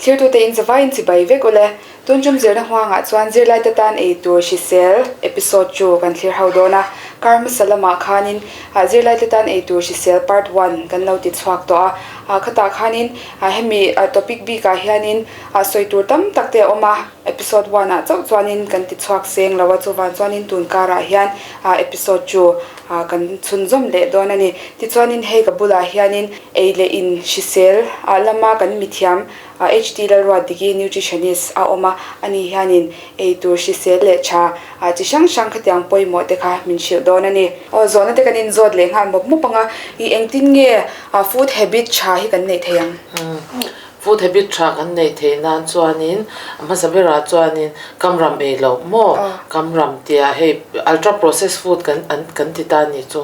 Thlirtute in zavaiin chibai vek ule. Tun tum zirna huangah chuan zirlaite tan ei tur hrisel episode chu kan thlir ho dawn a. Kar hmasa lamah khanin zirlaite tan ei tur hrisel part one kan lo ti chhuak tawh a. Khatah khanin hemi topic bikah hianin sawi tur tam tak te a awm a. Episode one ah chauh chuanin kan ti chhuak seng lo a, chuvang chuanin tun karah hian episode chu kan chhunzawm leh dawn a ni. Tichuanin hei ka bulah hianin ei leh in hrisel lama kan mithiam HT Lalruatdiki nutritionist a awm a, ani hianin ei tur hrisel leh tha chi hrang hrang khatiang pawimawh te kha min hrilh dawn a ni. Aw zawhna te kan inzawt leh nghal mawp mawp ang a, i engtin nge food habit tha hi kan neih theih ang? Food habit tha kan neih theih nan chuanin a hmasa berah chuanin kamram ei loh maw? Kamram tia hei ultra processed food kan an kan ti ta a nih chu.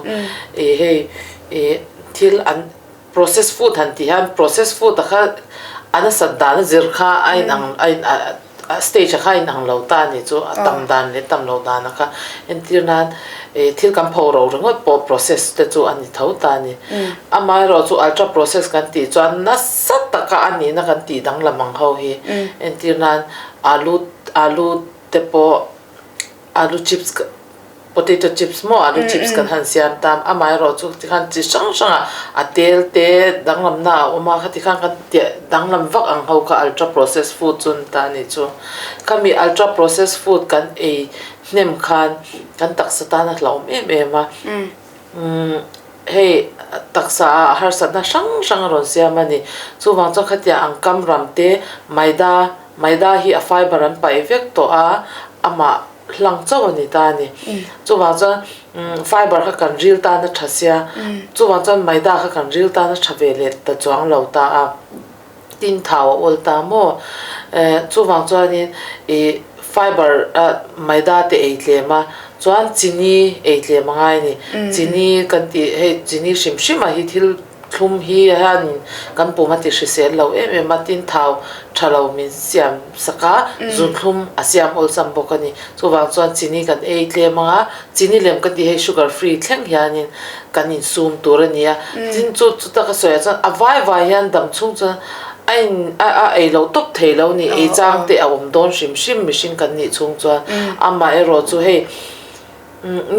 Ih hei ih thil an processed food han tih hian processed food a kha a nasat dan a zir kha a inang a in a stage a kha a inang lo ta a nih chu a tam dan leh tam loh dan a kha entir nan ih thil kan pho ro ringawt pawh process te chu a ni tho ta a ni. Amaherawhchu ultra process kan tih chuan nasa taka a nihna kan tih danglam ang ho hi entir nan alu alu te pawh alu chips potato chips maw alu chips kan han siam ta amaherawhchu tikhan chi hrang hrangah a tel te danglamna a awm a khati khan kan tih danglam vak ang ho kha ultra process food chu an ta a nih chu. Khami ultra process food kan ei hnem khan kan taksa tan a hlauhawm em em a. Umm hei taksa ah harsatna hrang hrang a rawn siam a ni. Chuvang chuan khatia ang kam ram te maida maida hi a fiber an paih vek tawh a, amah hlang chauh a ni ta a ni. Chuvang chuan umm fiber kha kan ril tan a tha sia, chuvang chuan maida kha kan ril tan a tha ve leh ta chuang lo ta a. Tin thau a awl ta maw? Chuvang chuanin ih fiber maida te ei tlem a, chuan chini ei tlem a ngai a ni. Chini kan tih hei chini hrim hrim ah hi thil thlum hi hianin kan pum a ti hrisel lo em em a, tin thau tha lo min siam sak a, zunthlum a siam awlsam bawk a ni. Chuvang chuan chini kan ei tlem ang a, chini lem kan tih hei sugar free thleng hianin kan insum tur a ni a, tin chu chuta ka sawi ah chuan a vai vai hian dam chhung chuan a in a a ei lo tawp thei lo a ni, ei chang te a awm dawn hrim hrim mihring kan nih chhung chuan amaherawh chu hei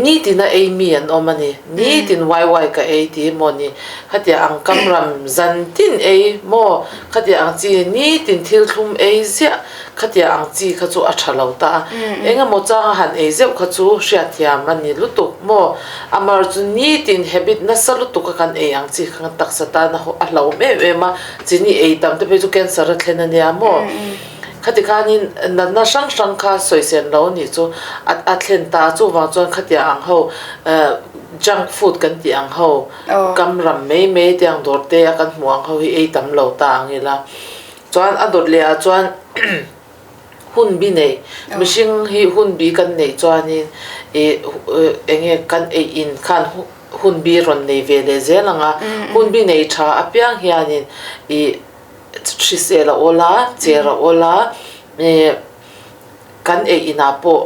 nitin a ei mi an awm a ni, nitin wai wai ka ei tih maw ni, khatiang ang kam ram zan tin ei maw khatiang ang chi nitin thil thlum ei ziah Khatia ang chi kha chu a tha lo ta a, eng emaw changa han ei zeuh kha chu hriatthiam a ni lutuk maw? Amar chu nitin habit nasa lutuk a kan ei ang chi kha kan taksa tan a a hlauhawm em em a, chini ei tam te phei chu cancer a thlen a nia maw? Khati khanin natna hrang hrang kha sawisen lo nih chu a a thlen ta a, chuvang chuan khatia ang ho junk food kan tih ang ho kam ram mai mai te ang dawr te a kan hmuh ang ho hi ei tam lo ta ang ila. Chuan a dawt leh ah chuan hun bi nei, mihring hi hun bi kan neih chuanin ih eng nge kan ei in khan hun bi rawn nei ve leh zel ang a, hun bi nei tha apiang hianin ih hrisel a awl a, cher a awl a, ih kan ei inah pawh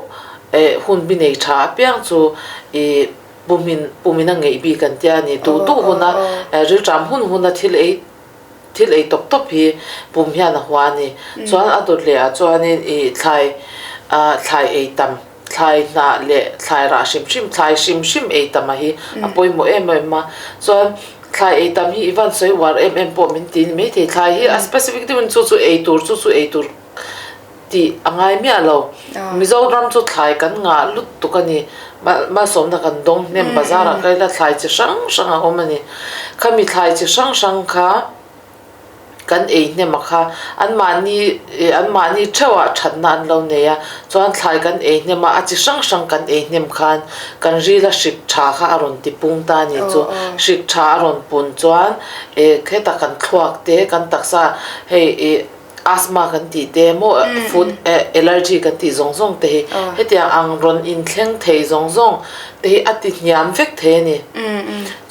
eh hun bi nei tha apiang chu ih pumin pumin a ngeih bik an tia a ni, duh duh huna rilṭam hun huna thil ei. Thil ei tawp tawp hi pum hian a hua a ni. Chuan a dawt leh ah chuanin ih thlai ah thlai ei tam, thlai hnah leh thlai rah hrim hrim, thlai hrim hrim ei tam a hi a pawimawh em em a. Chuan thlai ei tam hi i van sawi uar em em pawh min ti ni maithei. Thlai hi a specific deuhin chu chu ei tur chu chu ei tur tih a ngai miah lo. Mizoram chu thlai kan ngah lutuk a ni. Malsawmna kan dawng hnem bazar ah kaila thlai chi hrang hrang a awm a ni. Khami thlai chi hrang hrang kha kan ei hnem a kha anmahni anmahni theuh ah thatna an lo nei a. Chuan thlai kan ei hnem a, a chi hrang hrang kan ei hnem khan kan rila hrik tha kha a rawn ti pung ta a ni chu. Hrik tha a rawn pun chuan hetah kan thluak te kan taksa hei ih Asthma kan tih te maw food allergy kan tih zawng zawng te hi hetiang ang rawn inthleng thei zawng zawng te hi a ti hniam vek thei a ni.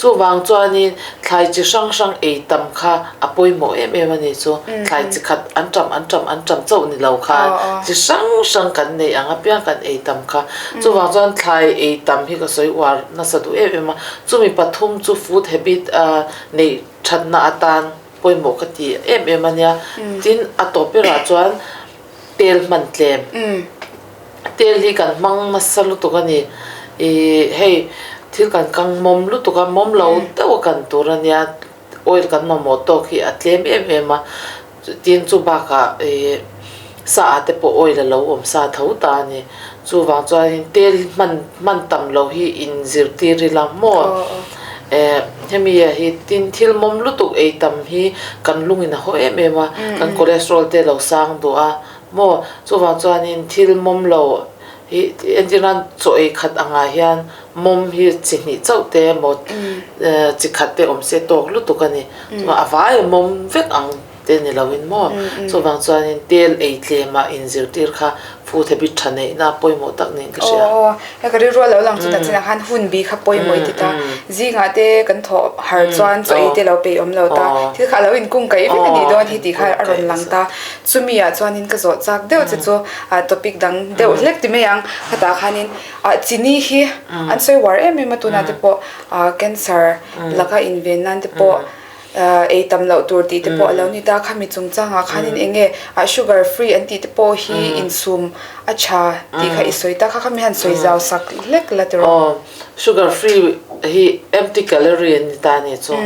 Chuvang chuanin thlai chi hrang hrang ei tam kha a pawimawh em em a ni chu. Thlai chi khat an ṭam an ṭam an ṭam chauh ni lo khan chi hrang hrang kan neih ang apiang kan ei tam kha. Chuvang chuan thlai ei tam hi ka sawi uar nasa duh em em a. Chumi pathum chu food habit neih ṭhatna atan. pawimawh ka ti em em a nia. Tin, a tawp berah chuan tel hman tlem. Tel hi kan hmang nasa lutuk a ni. Ih hei thil kan kang mawm lutuk a, mawm lo deuh a kan tur a nia. Oil kan mamawh tawk hi a tlem em em a. Tin chu bakah ih sa ah te pawh oil a lo awm sa tho ta a ni. Chuvang chuanin tel hman hman tam loh hi in zirtir ila maw? Eh hemi ah hi tin thil mawm lutuk ei tam hi kan lungin a haw em em a, kan cholesterol te a lo sang duh a maw? Chuvang chuanin thil mawm lo hi entir nan chaw ei khat angah hian mawm hi chi hnih chauh te emaw chi khat te awm se tawk lutuk a ni. Chuan a vai a mawm vek ang. Te ni loin maw? Chuvang chuanin tel ei tlema inzirtir kha food habit tha neihna pawimawh tak niin ka hria. Aw, he ka rilru a lo lang chu nachinah khan hun bi kha pawimawh i ti ta. Zingah te kan thawh har chuan chaw ei te lo peih awm lo ta. Thil kha a lo inkung kaih vek a nih dawn hi tih kha a rawn lang ta. Chumi ah chuanin ka zawh chak deuh che chu topic dang deuh hlek ti mai ang. Khatah khanin chini hi an sawi uar em em a tunah te pawh cancer laka inven nan te pawh Ei tam loh tur tih te pawh a lo ni ta. Khami chungchangah khanin eng nge sugar free an tih te pawh hi insum a tha tih kha i sawi ta kha khami han sawi zau sak hlek la tiraw? Aw, sugar free hi empty calorie an ni ta a ni chu.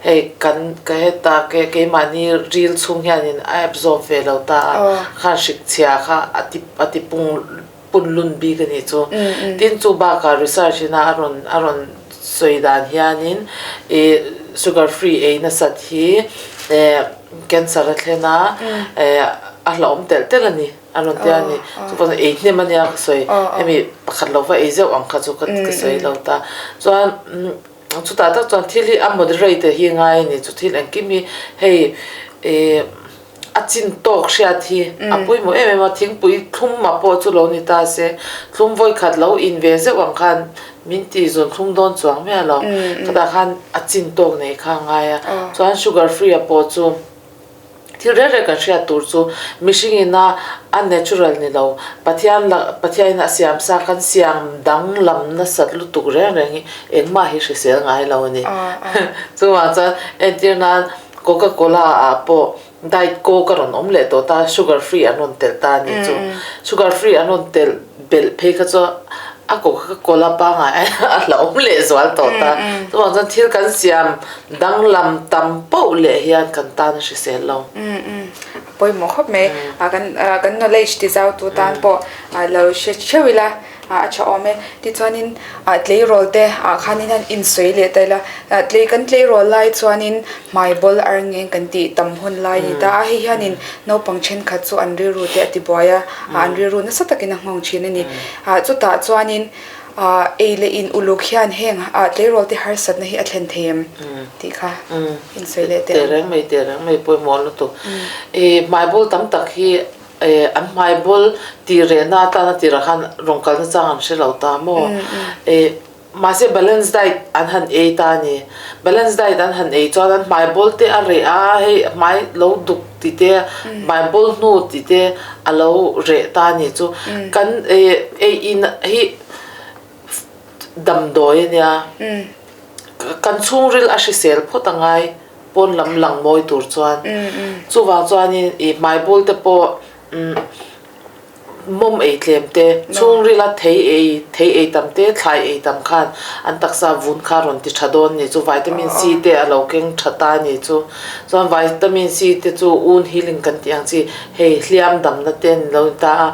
Hei kan ka heta keimahni ril chhung hianin a absorb ve lo ta a, khan hrik chhia kha a ti a ti pung punlun bik a nih chu. Tin chu bakah research ina a rawn a rawn sawi dan hianin ih sugar free ei nasat hi eh cancer a thlen a eh a hlauhawm telh telh a ni a rawn tia a ni. Chuvang ei hnem a nia ka sawi hemi pakhat lo va ei zeuh ang kha chu ka ka sawi lo ta. Chuan chutah tak chuan thil hi a moderate hi a ngai a ni chu thil engkim hi hei ih A chin tawk hriat hi a pawimawh em em a, thingpui thlum a pawh chu lo ni ta se, thlum vawi khat lo in ve zeuh ang khan min ti zawn thlum dawn chuang miah lo, khatah khan a chin tawk nei kha a ngai a, chuan sugar free a pawh chu thil reng reng kan hriat tur chu mihring ina a natural ni lo, Pathian la Pathian in a siam sa kan siam danglam nasat lutuk reng reng hi engmah hi hrisel ngai lo a ni, chuvang chuan entir nan. Coca Cola ah pawh diet coke a rawn awm leh tawh ta, sugar free an rawn telh ta a nih chu. Sugar free an rawn telh belh phei kha chu a Coca Cola pangngai a hlauhawm leh zual tawh ta. Chuvang chuan thil kan siam danglam tam poh leh hian kan tan a hrisel lo. A pawimawh khawp mai. Kan knowledge ti zau tu tan pawh lo hre theuh ila. A tha awm e. Tichuanin ah tleirawl te ah khanin han insawi leh ta ila, ah tlei kan tleirawl lai chuanin hmai bawl ar ngeng kan tih tam hun lai a ni ta a, hei hianin naupang thenkhat chu an rilru te a ti buai a, ah an rilru nasa takin a nghawng thin a ni. Ah chutah chuanin ah ei leh in uluk hian heng ah tleirawl te harsatna hi a thlen thei em tih kha insawi leh teh ang. Tehreng mai tehreng mai pawimawh lutuk. Ih hmai bawl tam tak hi An hmai bawl tih rehna atana tirah khan rawn kalna chang an hre lo ta maw? Mahse balance diet an han ei ta a ni. Balance diet an han ei chuan an hmai bawl te a reh a, hei hmai lo duk tih te, hmai bawl hnu tih te a lo reh ta a ni chu. Kan ei in hi damdawi a nia. Kan chhungril a hrisel phawt a ngai. Pawn lam lang mawi tur chuan chuvang chuanin ih hmai bul te pawh mawm ei tlem te chhungrila thei ei thei ei tam te thlai ei tam khan an taksa vun kha rawn ti tha dawn ni chu vitamin C te a lo keng tha ta ni chu chuan vitamin C te chu wound healing kan tih ang chi hei hliam damna te an lo ni ta a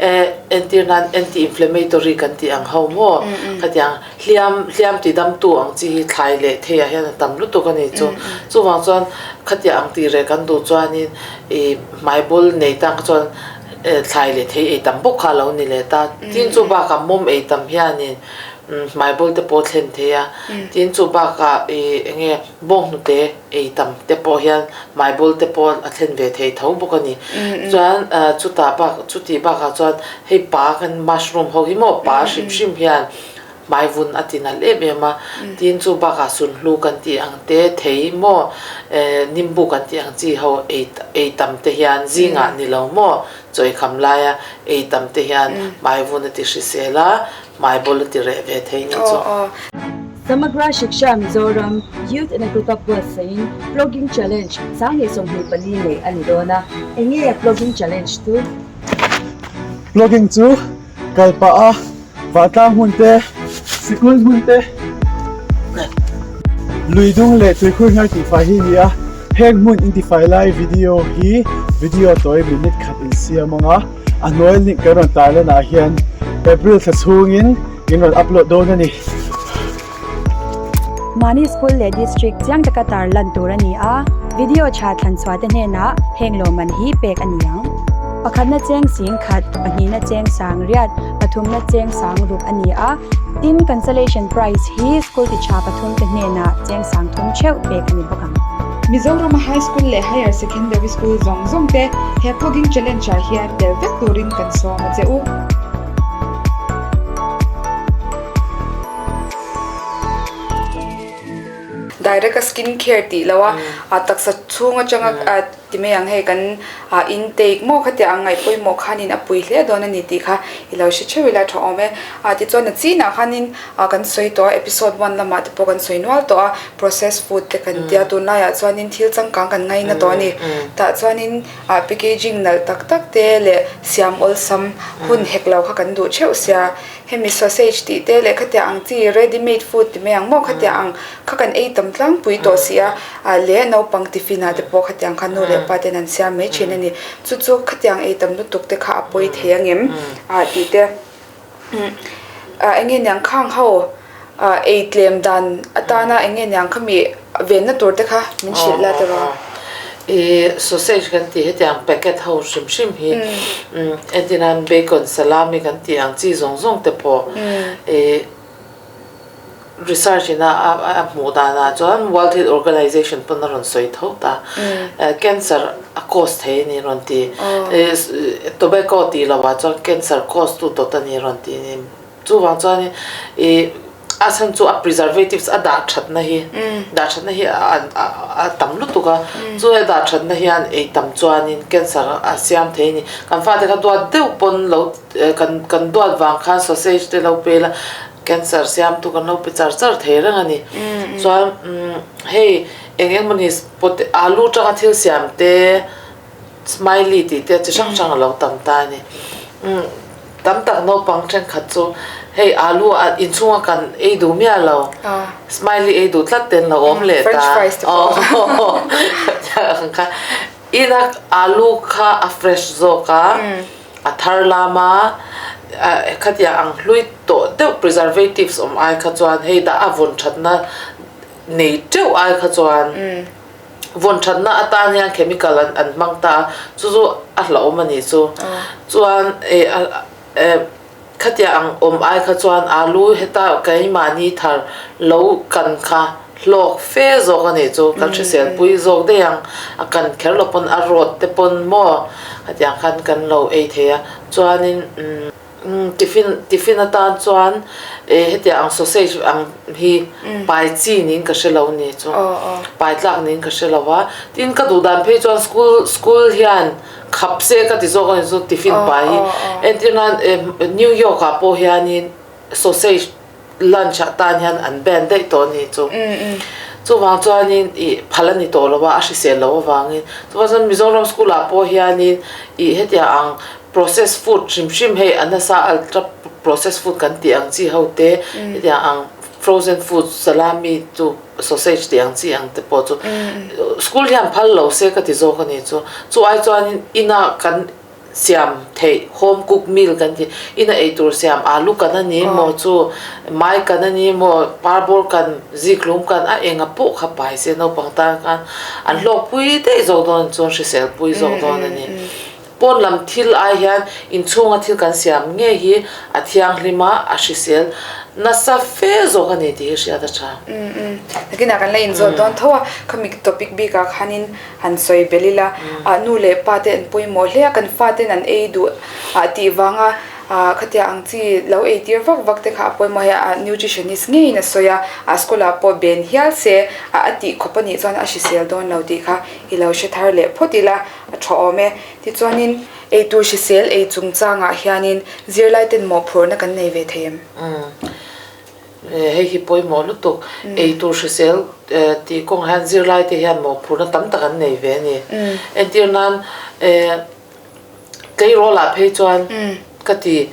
eh entir nan anti inflammatory kan tih ang ho maw khatiang Hliam, hliam ti damtu ang chi hi thlai leh theiah hian a tam lutuk a ni chu. Chuvang chuan khatia ang tih reh kan duh chuanin ih hmai bul nei tan kha chuan thlai leh thei ei tam bawk kha a lo ni leh ta. Tin chu bakah mawm ei tam hianin hmai bul te pawh thlen thei a. Tin chu bakah ih eng nge bawnghnute ei tam te pawh hian hmai bul te pawh a thlen ve thei tho bawk a ni. Chuan chutah bak chutih bakah chuan hei pa kan mushroom ho hi maw pa hrim hrim hian hmai vun a ti nalh em em a, tin chu bakah sunhlu kan tih ang te, thei maw nimbu kan tih ang chi ho ei ei tam te hian zingah ni lo maw chawi kham laia ei tam te hian hmai vun a ti hrisel a, hmai bawl a ti reh ve thei ni chu. Samagra Shiksha Mizoram Youth in a Group up buatsaihin Plogging Challenge 2024 neih a ni dawn a, enge Plogging Challenge chu? Plogging chu kal pah a Vahtlang hmun te, sikul hmun te, lui dung leh tuikhur hnar tihfai hi a ni a, heng hmun intifai lai video hi video tawi minute khat insiam ang a, a hnuai link kan rawn tarlan ah hian April thla chhungin in rawn upload dawn a ni. Mahni school leh district chiang taka tarlan tur a ni a, video tha thlanchhuah te hnenah heng lawmman hi pek a ni ang. Pakhatna cheng sing khat, pahnihna cheng sang riat, pathumna cheng sang ruk a ni a, tin consolation prize hi school ti tha pathum te hnenah cheng sang thum theuh pek a ni bawk ang. Mizorama High School leh Higher Secondary School zawng zawng te he Plogging Challenge ah hian tel vek turin kan sawm a che u. Direct a skin care tih lo a, a taksa chhung atanga ti mai ang hei kan intake maw khatia ang ngaih pawimawh khanin a pui hle dawn a ni tih kha i lo hre theuh ila tha awm e. A tichuan a chinah khanin kan sawi tawh a episode one lamah te pawh kan sawi nual tawh a process food te kan tia tunlaiah chuanin thil changkang kan ngaina tawh a ni. Tah chuanin packaging nalh tak tak te leh siam awlsam hun hek lo kha kan duh theuh sia. Hemi sausage tih te leh khatiang ang chi ready made food ti mai ang maw khatiang ang kha kan ei tam tlangpui tawh si a, ah leh naupang tiffin ah te pawh khatiang kha nu leh pa ten an siam mai thin a ni. Chu chu khatiang ei tam lutuk te kha a pawi thei ang em ah tih te ah eng nge niang khang ho ah ei tlem dan atana eng nge niang khami venna tur te kha min hrilh la tawh a. I sausage kan tih hetiang packet ho hrim hrim hi entirnan bacon salami kan tih ang chi zawng zawng te pawh i research ina a hmuh danah chuan World Health Organization pawn a rawn sawi tho ta cancer a cause thei a ni rawn ti tobacco tih lovah chuan cancer cause tu dawt a ni rawn ti a ni. Chuvang chuanin ih a chhan chu a preservatives a dah thatna hi dah thatna hi a tam lutuk a, chu a dah thatna hian ei tam chuanin cancer a siam thei a ni. Kan fate kha duat deuh pawn lo kan kan duat vang khan sausage te lo pe ila cancer siamtu kan lo pe char char thei reng a ni. Chuan hei eng eng mawni alu tanga thil siam te Smiley tih te chi hrang hrang a lo tam ta a ni. Umm tam tak naupang thenkhat chu hei alu a inchhunga kan ei duh miah lo smiley ei duh tlat ten lo awm leh ta kha ina alu kha a fresh zawk a a thar lam a khatiang ang hlui tawh deuh preservatives awm ai kha chuan hei dah a vawn thatna nei teuh ai kha chuan. Vawn thatna atan hian chemical an an hmang ta a, chu chu a hlauhawm a nih chu. Chuan eh eh khatia ang awm ai kha chuan alu heta keimahni thar lo kan kha hlawk fe zawk a nih chu, kan hrisel pui zawk daih ang, a kan kher lo pawn a rawt te pawn maw khatiang khan kan lo ei thei a, chuanin umm. Tiffin tiffin atan chuan eh hetiang ang sausage ang hi pai chi niin ka hre lo ni chu pai tlak niin ka hre lo a tin ka duh dan phei chuan school school hian khap se ka ti zawk a ni chu tiffin pai hi entir nan eh New York ah pawh hianin sausage lunch ah tan hian an ban daih tawh a ni chu. Chuvang chuanin ih phal a ni tawh lo a, a hrisel loh avangin. Chuvang chuan Mizoram school ah pawh hianin ih hetiang ang process food hrim hrim hei a nasa ultra process food kan tih ang chi ho te hetiang ang frozen food salami chu sausage tih ang chi ang te pawh chu school hian phal lo se ka ti zawk a ni chu. Chu ai chuanin inah kan Siam theih, home cook meal kan ti. Ina ei tur siam alu kan a ni maw chu, mai kan a ni maw, parbawr kan, zikhlum kan a enga pawh kha pai se naupang tan khan an hlawkpui daih zawk dawn chuan hrisel pui zawk dawn a ni. Pawn lam thil ai hian inchhunga thil kan siam ngei hi a thianghlim a, a hrisel nasa fe zawk a ni tih hi hriat a tha. Nakinah kan la inzawt dawn tho a, khami topic bikah khanin Han sawi belh ila, ah nu leh pa te an pawimawh hle a, kan fa ten an ei duh ah tih vanga ah khatia ang chi lo ei tir vak vak te kha a pawimawh hei a nutritionist ngeiin a sawi a, ah school ah pawh ben hial se ah a tih khawp anih chuan a hrisel dawn lo tih kha i lo hre thar leh phawt ila a tha awm e. Tichuanin eitur hrisel ei chungchangah hianin zirlai ten mawhphurhna kan nei ve thei em? Hei hi pawimawh lutuk. Eitur hrisel tih kawngah hian zirlaite hian mawhphurhna tam tak an nei ve a ni. Entir nan tleirawlah phei chuan ka ti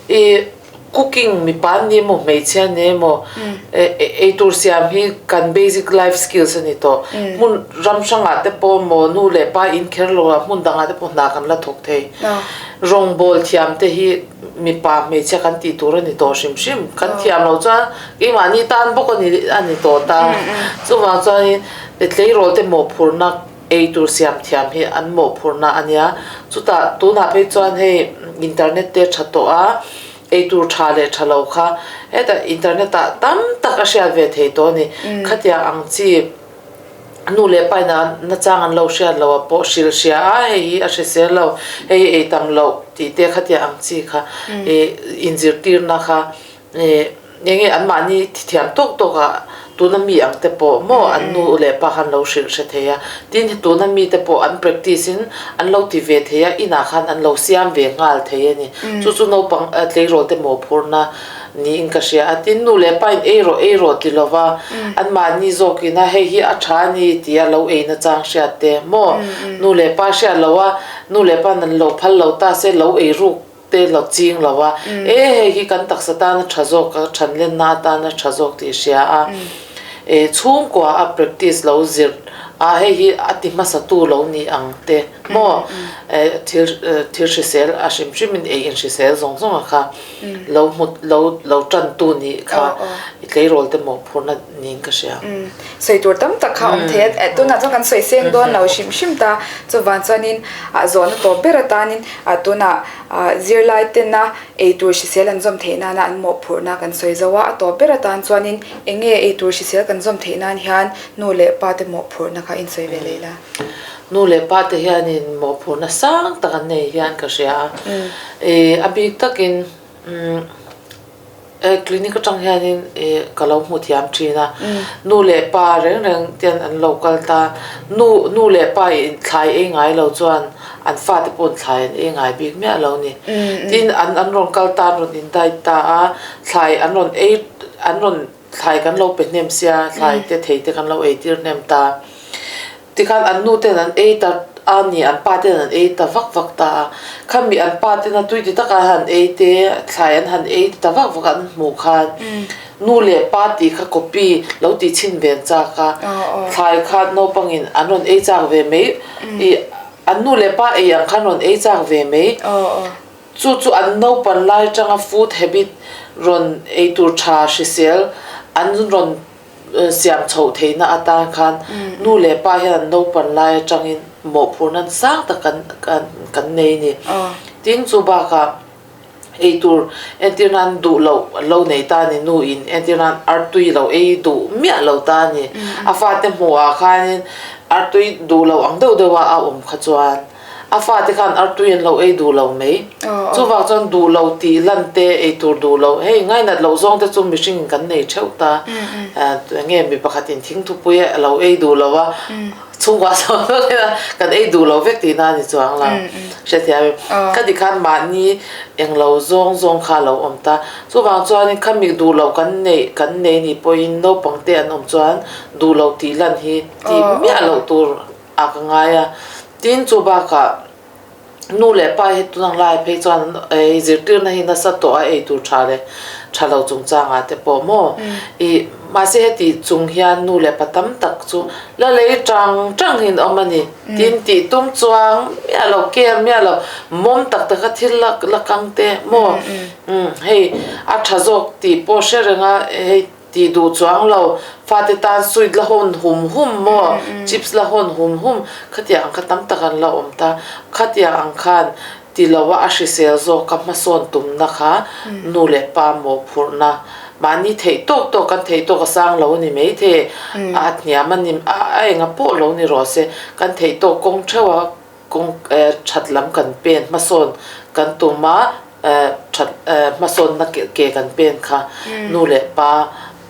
i cooking mipa an ni emaw hmeichhia an ni emaw eitur siam hi kan basic life skills a ni tawh. Hmun ram hrangah te pawh maw nu leh pa in kher lo ah hmun dangah te pawh hna kan la thawk thei. Rawngbawl thiam te hi mipa hmeichhia kan tih tur a ni tawh hrim hrim. Kan thiam loh chuan keimahni tan bawk a ni a ni tawh ta. Chuvang chuanin tleirawl te mawhphurhna ei tur siam thiam hi an mawhphurhna a nia. Chutah tunah phei chuan hei internet te tha tawh a, ei tur tha leh tha lo kha hetah internet ah tam tak a hriat ve thei tawh a ni. Khatiang ang chi. Nu leh pa in a nachang an lo hriat loh ah pawh hrilh hria a, hei hi a hrisel lo, hei hi ei tam loh tih te kha tia ang chi kha ih inzirtirna kha ih eng nge anmahni thithiam tawk tawk ah tuna mi ang te pawh maw an nu leh pa khan lo hrilh hre thei a, tin tuna mi te pawh an practice in an lo ti ve thei a, inah khan an lo siam ve nghal thei a ni. Chu chu naupang tleirawl te mawhphurhna Niin ka hria a, tin nu leh pa in ei rawh ei rawh ti lova anmahni zawkin a hei hi a tha a ni tia lo ei nachang hriat te maw nu leh pa hriat lo a nu leh pa'n an lo phal lo ta se lo ei ruk te lo ching lo a e hei hi kan taksa tan a tha zawk a thanlenna atan a tha zawk tih hria a e chhungkua a practice lo zir a hei hi a ti hmasa tu lo ni ang te maw e thil thil hrisel a hrim hrim in ei inhrisel zawng zawng a kha. Lo hmu lo lo tan tu nih kha i tleirawl te mawhphurhna niin ka hria. Sawi tur tam tak kha a awm thei a, tunah chuan kan sawi seng dawn lo hrim hrim ta. Chuvang chuanin zawhna tawp ber atanin tunah zirlai tena ei tur hrisel an zawm theih nana an mawhphurhna kan sawi zo a, a tawp ber atan chuanin eng nge ei tur hrisel kan zawm theih nan hian nu leh pa te mawhphurhna kha insawi ve leh ila. Nu leh pa te hianin mawhphurhna sang tak an nei hian ka hria a, ih a bik takin umm clinic atang hianin ih ka lo hmu thiam thin a, nu leh pa reng reng ten an lo kal ta, nu nu leh pa in thlai ei ngai lo chuan an fate pawh thlai an ei ngai bik miah lo ni. Tin an an rawn kal ta an rawn in diet ta a, thlai an rawn ei an rawn thlai kan lo pe hnem sia, thlai te thei te kan lo ei tir hnem ta. Tikhan an nu ten an ei ta a ni, an pa ten an ei ta vak vak ta a. Khami an pa tena tui ti taka han ei te, thlai an han ei ta vak vak an hmuh khan nu leh pa tih kha copy lo tih chhin ve an chak a. Thlai kha naupangin an rawn ei chak ve mai, ih an nu leh pa ei ang khan rawn ei chak ve mai. Chu chu an naupan lai atanga food habit rawn ei tur tha hrisel an rawn siam chhoh theihna atan khan nu leh pa hian an naupan lai atangin mawhphurhna sang tak kan kan kan nei a ni. Tin chu bakah eitur entir nan duh loh an lo nei ta a ni nu in entir nan artui lo ei duh miah lo ta a ni. A fate hmuhah khanin artui duh loh ang deuh deuha a awm kha chuan. A fate khan artui an lo ei duh lo mai. Chuvang chuan duh lo tih lan te ei tur duh lo. Hei ngainat loh zawng te chu mihring in kan nei theuh ta. Eng nge mi pakhat in thingthupui a lo ei duh lo a, chhungkua sawn vek ila kan ei duh lo vek tihna a ni chuang lo. Hrethiam em? Khati khan mahni eng lo zawng zawng kha a lo awm ta. Chuvang chuanin khami duh loh kan neih kan nei nih pawhin naupang te an awm chuan duh lo tih lan hi tih miah loh tur a ka ngai a, tin chu bakah nu leh pa hi tunang lai phei chuan ei zirtirna hi nasa tawh a ei tur tha leh tha lo chungchangah te pawh maw ih mahse heti chung hian nu leh pa tam tak chu la lei tang tang hi an awm a ni tin tih tum chuang miah lo care miah lo mawm tak taka thil la la kang te maw hei a tha zawk tih pawh hre reng a hei. Tih duh chuang lo, fate tan sweet la hawn hum hum maw, chips la hawn hum hum, khatiang ang kha tam tak an la awm ta. Khatiang ang khan ti lo a a hrisel zawk ka hmasawn tumna kha nu leh pa mawhphurhna mahni theih tawk tawk kan theih tawk a sang lo a ni maithei, a hniam a ni a enga pawh lo ni rawh se, kan theih tawk kawng theuh a kawng that lam kan pen hmasawn kan tum a that hmasawnna ke kan pen kha nu leh pa.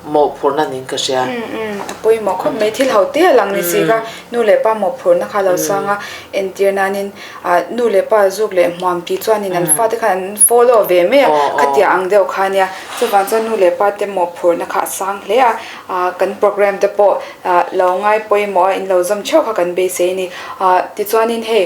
mawhphurhna niin ka hria. Umm a pawimawh khawp mai thil ho te a lang ni si kha nu leh pa mawhphurhna kha a lo sang a entir nanin ah nu leh pa zuk leh hmuam tih chuanin an fate khan an follow ve mai a khatiah ang deuh kha ania chuvang chuan nu leh pa te mawhphurhna kha a sang hle a ah kan program te pawh ah lo ngai pawimawh a in lo zawm theuh kha kan beisei a ni ah tichuanin hei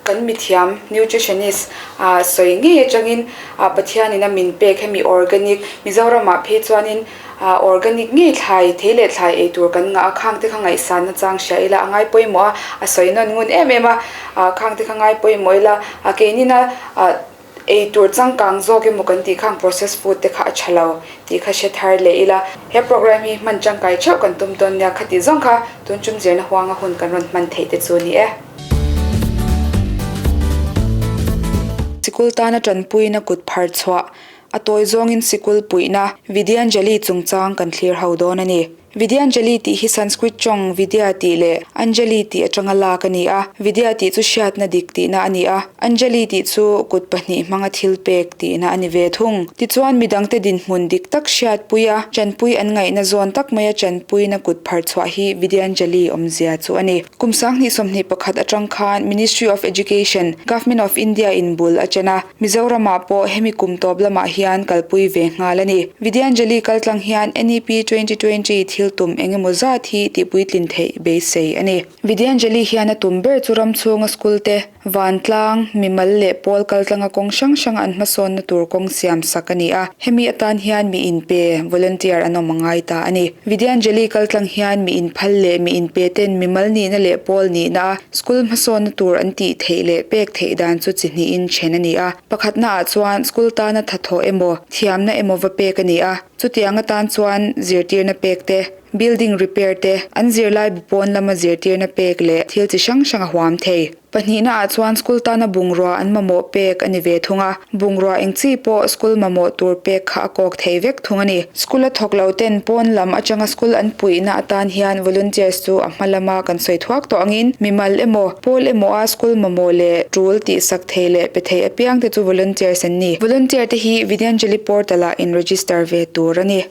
Kan mithiam, nutritionist, ah sawi ngei atangin ah Pathianin a min pek hemi organic, Mizoramah phei chuanin ah organic ngei thlai, thei leh thlai ei tur kan ngah a, khang te kha ngaihsanna chang hria ila a ngai pawimawh a, a sawi nawn ngun em em a, ah khang te kha ngai pawimawh ila ah keinina ah ei tur changkang zawk emaw kan tih khang process food te kha a tha lo tih kha hre thar leh ila he program hi hman tangkai theuh kan tum dawn nia khati zawng kha tun tum zirna huanga hun kan rawn hman theih te chu a ni e. Sikul tana tanpuina kut phar chhuah a tawi zawngin sikul puihna Vidyanjali chungchang kan thlir ho dawn a ni. Vidyanjali tih hi Sanskrit tawng Vidya tih leh Anjali tih atanga lak a ni a. Vidya tih chu hriatna dik tihna a ni a, Anjali tih chu kut pahnih hmanga thil pek tihna a ni ve thung. Tichuan midangte dinhmun dik tak hriatpui a, chanpui an ngaihna zawn tak maia chanpuina kut phar chhuah hi Vidyanjali awmzia chu a ni. Kum 2021 atang khan Ministry of Education, Government of India in bul a chen a, Mizoramah pawh hemi kum tawp lamah hian kalpui ve nghal a ni. Vidyanjali kaltlang hian NEP 2020 thil tum eng emaw zat hi tihpuitlin theih beisei a ni. Vidyanjali hian a tum ber chu ram chhunga school te, Vantlang, mimal leh pawl kaltlanga kawng hrang hranga an hmasawnna tur kawng siam sak a ni a, hemi atan hian mi inpe, volunteer, an awm a ngai ta a ni. Vidyanjali kaltlang hian mi inphal leh mi inpe ten mimal nihna leh pawl nihna a school hmasawnna tur an tih theih leh pek theih dan chu chi hnihin then a ni a. Pakhatna ah chuan school tana thathawh emaw, thiamna emaw va pek a ni a, chutiang atan chuan zirtirna pek te, Building repair te, an zirlai bu pawn lama zirtirna pek leh thil chi hrang hrang a huam thei. Pahnihna ah chuan school tana bungrua an mamawh pek a ni ve thung a, bungrua eng chi pawh school mamawh tur pek kha a kawk thei vek thung a ni. School a thawk lo ten pawn lam atanga school an puihna atan hian volunteers chu a hma lama kan sawi thuak tawh angin mimal emaw, pawl emaw a school mamawh leh tul tihsak thei leh pe thei apiang te chu volunteers an ni. Volunteer te hi Vidyanjali portal ah in register ve tur a ni.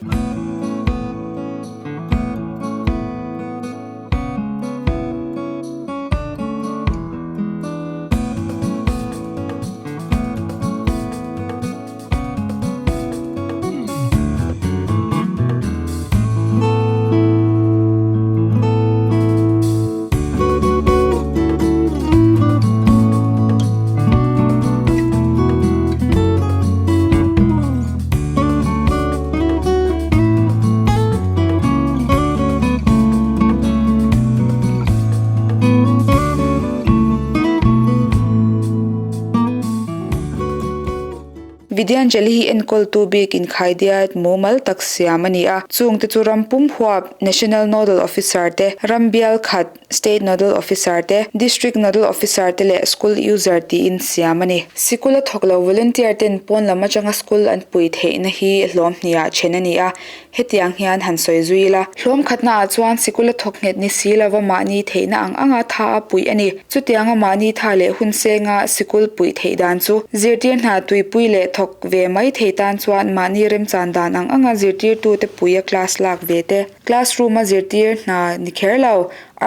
Vidyanjali hi enkawltu bik inkhaidiat mumal tak siam a ni a, chungte chu ram pum huap National Nodal Officer te, ram bial khat, State Nodal Officer te, District Nodal Officer te leh School User tiin siam a ni. Sikul a thawk lo volunteer ten pawn lam atanga school an pui theihna hi hlawm hniah then a ni a, hetiang hian han sawi zui ila. Hlawm khatna ah chuan sikul a thawk nghet ni si lova mahni theihna ang anga tha a puih a ni. Chutianga mahni tha leh hun senga sikul puih theih dan chu zirtir hna tuipui leh thawk ve mai thei tan chuan mahni remchan dan ang anga zirtirtute puia class lak ve te. Classroom a zirtir hna ni kher lo,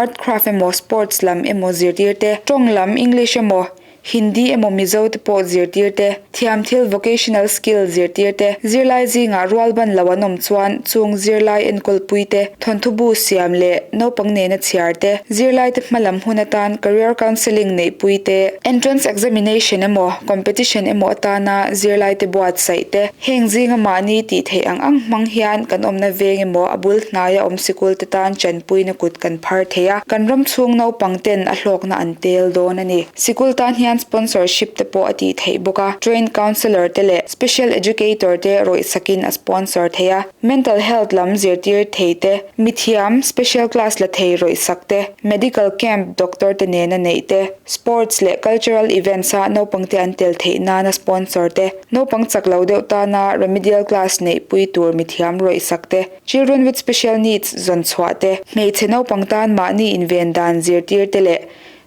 art craft emaw sports lam emaw zirtir te, tawng lam English emaw Hindi emaw Mizo te pawh zirtir te, thiam thil vocational skill zirtir te, zirlai zingah rual ban lo an awm chuan chung zirlai enkawlpui te, thawnthu bu siam leh naupang nena chhiar te, zirlai te hma lam hun atan career counselling neihpui te, entrance examination emaw competition emaw atana zirlai te buatsaih te. Heng zinga mahni tih theih ang ang hmang hian kan awmna veng emaw a bul hnaia awm sikul te tan chanpuina kut kan phar thei a, kan ram chhung naupang ten a hlawkna an tel dawn a ni. Sikul tan hian sponsorship te pawh a tih theih bawk a, trained counsellor te leh special educator te rawih sakin a sponsor thei a, mental health lam zirtir thei te, mithiam special class la thei rawih sak te, medical camp doctor te nena neih te, sports leh cultural events a naupang te an tel theih nana sponsor te. Naupang chak lo deuh tana remedial class neihpui tur mithiam rawih sak te, Children with Special Needs zawn chhuah te, hmeichhe naupang tan mahni inven dan zirtir te leh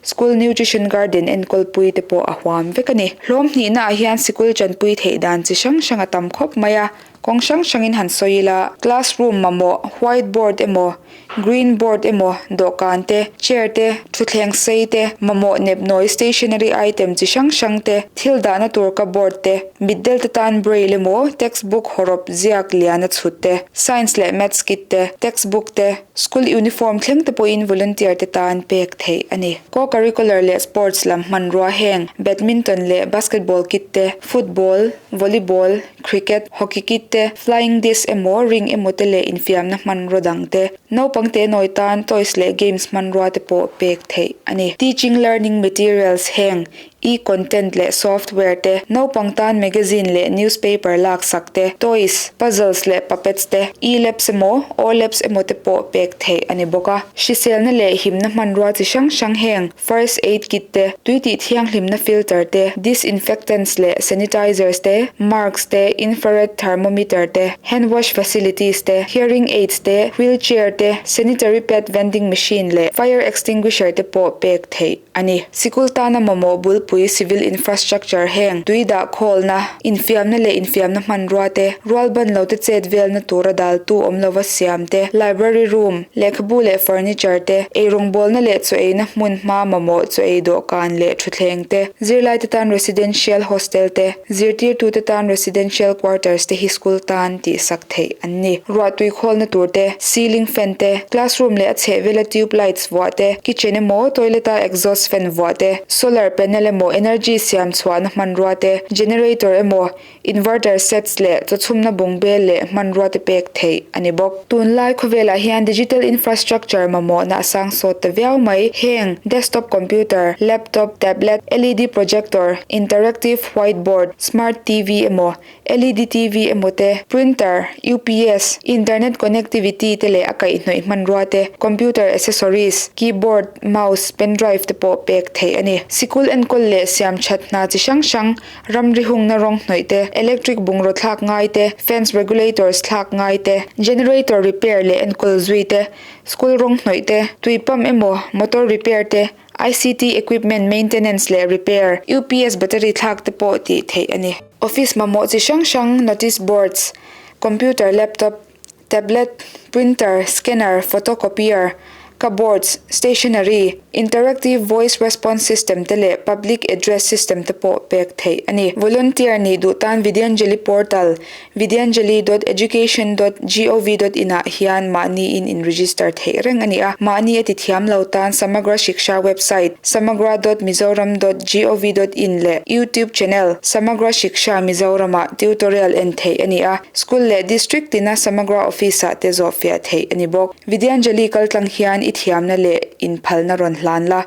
School Nutrition Garden enkawlpui te pawh a huam vek a ni. Hlawm hnihna ah hian sikul chanpui theih dan chi hrang hrang a tam khawp mai a. Kawng hrang hrangin han sawi ila, classroom mamawh white board emaw, green board emaw, dawhkan te, chair te, thutthleng sei te, mamawh nepnawi stationery item chi hrang hrang te, thil dahna tur cupboard te, mitdel te tan braille emaw, textbook hawrawp ziak liana chhut te, science leh maths kit te, textbook te, school uniform thleng te pawhin volunteer te tan pek theih a ni. Co-curricular leh sports lam hmanrua heng badminton leh basketball kit te, football, volleyball, Cricket, hockey kit te, flying disc emaw ring emaw te leh infiamna hmanrua dang te, naupang te nawi tan toys leh games hmanrua te pawh pek theih a ni. Teaching learning materials heng e-content leh software te, naupang tan magazine leh newspaper laksak te, toys, puzzles leh puppets te, e-labs emaw o-labs emaw te pawh pek theih a ni bawk a. Hriselna leh himna hmanrua chi hrang hrang heng First aid kit te, tui tih thianghlimna filter te, disinfectants leh sanitizers te, marks te, infrared thermometer te, hand wash facilities te, hearing aids te, wheel chair te, sanitary pad vending machine leh fire extinguisher te pawh pek theih a ni. Sikul tana mamawh bulpui civil infrastructure heng tui dah khawlna, infiamna leh infiamna hmanrua te, rualban lo te chet velna tura daltu awm lova siam te, library room, Lehkhabu leh furniture te, eirawngbawlna leh chaw eina hmun hma mamawh chaw ei dawhkan leh thutthleng te, zirlaite tan residential hostel te, zirtirtute tan residential quarters te hi school tan tihsak theih an ni. Ruahtui khawlna tur te, ceiling fan te, classroom leh a chhehvela tube lights vuah te, kitchen emaw toilet a exhaust fan vuah te, solar panel emaw energy siam chhuahna hmanrua te, generator emaw Inverter sets leh chawchhumna bungbel leh hmanrua te pek theih a ni bawk. Tunlai khawvelah hian digital infrastructure mamawhna a sang sawt ta viau mai. Heng, desktop computer, laptop, tablet, LED projector, interactive whiteboard, smart TV emaw, LED TV emaw te, printer, UPS, internet connectivity te leh a kaihhnawih hmanrua te, computer accessories, keyboard, mouse, pendrive te pawh pek theih a ni. Sikul enkawl leh siam that hna chi hrang hrang Ramri hungna rawng hnawih te, electric bungraw thlak ngai te, fence regulators thlak ngai te, generator repair leh enkawl zui te, school rawng hnawih te, tui pump emaw motor repair te, ICT equipment maintenance leh repair, UPS battery thlak te pawh tih theih a ni. Office mamawh chi hrang hrang notice boards, computer laptop, tablet, printer, scanner, photocopier, cupboards, stationery, interactive voice response system te leh public address system te pawh pek theih a ni. Volunteer nih duh tan Vidyanjali portal, vidyanjali dot education dot gov dot in ah hian mahni in in register theih reng a ni a. Mahni a ti thiam lo tan Samagra Shiksha website, samagra dot mizoram dot gov dot in leh YouTube channel, Samagra Shiksha Mizoram ah tutorial en theih a ni a. School leh District tina Samagra Office ah te zawh fiah theih a ni bawk. Vidyanjali kaltlang hian i thiamna leh inphalna rawn hlan la,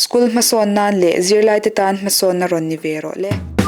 school hmasawn nan leh zirlaite tan hmasawnna rawn ni ve rawh le.